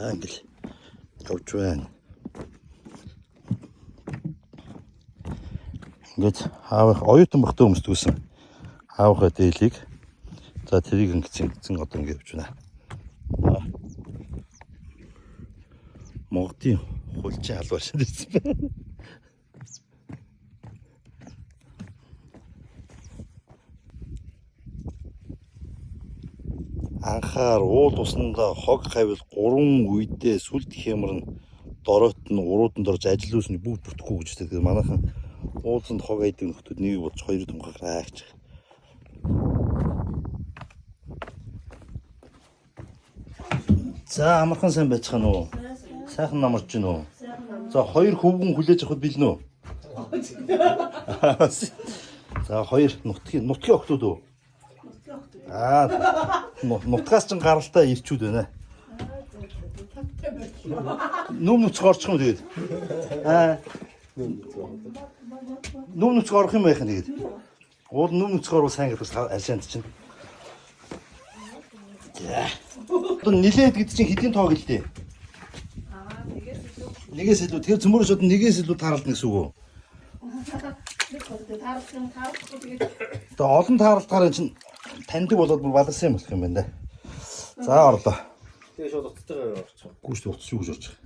За, ингээл явж байна. Ингээд аавынх оюутан багтаа өмсдгүйсэн аавынхаа дээлийг, за, тэрийг ингэсэн ингэсэн одоо ингэ явж байна. Монголын хулжин халуун шин байна. Анхаар уул усандаа хог хавил гурван үедээ сүлд хямар нь дороот нь уруудан дорж ажил үйлс нь бүгд бүртгэхгүй гэж хэлдэг. Тэгэхээр манайхан уулсанд хог хайдаг нөхдүүд нэг болж хоёр тунхаглаа гэж. За, амархан сайн байцгаана уу? Сайхан намарч гин үү? За, хоёр хөвгүн хүлээж авахд бэлнэ үү? За, хоёр нутгийн охтууд уу? Аа, нутгаас ч гаралтай ирчүүд байна. Нүм нүцг орчих юм тэгээд. Аа. Нүм нүцг орох юм байх нь тэгээд. Уул нүм нүцг орвол сайн гэдэг аршаанд чинь. За. Одоо нилээд гэдэг чинь хэдийн тоо гэлээ? Аа, нэгээс илүү. Нэгээс илүү. Тэгэхээр цөмөрөш одоо нэгээс илүү тааралдна гэсэн үг үү? Нэг хөлдөө таарах юм таарахгүй тэгээд. Одоо олон таарлтгаар энэ чинь таньдаг болоод бүр баларсан юм болох юм байна да. За, орлоо. Тэгээ шууд утастайгаа орчих. Гүү шүү дээ, утас юу гэж орж байгаа.